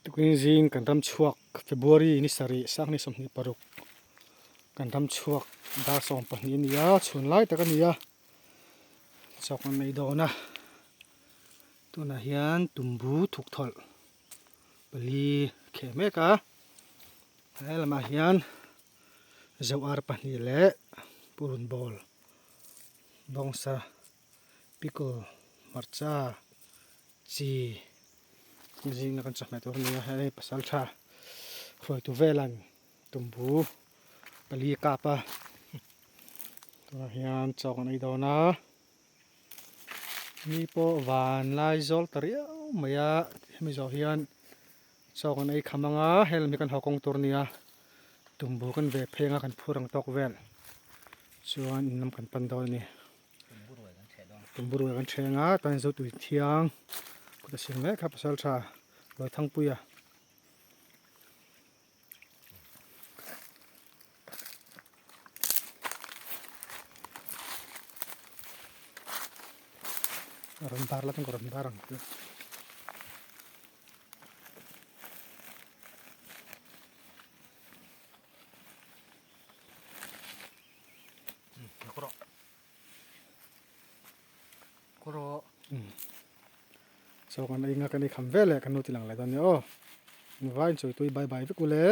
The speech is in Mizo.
Tukin zing kan ram chhuak February ni sarih sang ni 26 kan ram chhuak dar 12 a ni a chhun lai tak a ni a chawk an ei dawn a tunah hian tumbu thuk thawlh pali kheh mek a he lamah hian zo ar pahnih leh purun ball bawngsa pickle hmarcha chi zinga kan chawhmeh tur a ni a hei pasal tha hruaitu velan tumbu pali a kap a tunah hian chaw kan ei dawn a ni pawh van lai zawl ta riau mai a hemi zawh hian chaw kan ei kham ang a helm hi kan haw kawng tur a ni a tumbu kan ve pheng a kan phur ang tawk vel chuan in lam kan pan dawn a ni. Tumburuai kan ṭheng a chuan Zotui thiang kut a siam mek kha pasal ṭha Ruaithangpuia. A rawn bar la chuan ka rawn bar ang chu. Chaw kan ei nga kan ei kham vel eh kan lo ti lang leh dawn nia aw. Vai in chawi tui bye bye vek ule.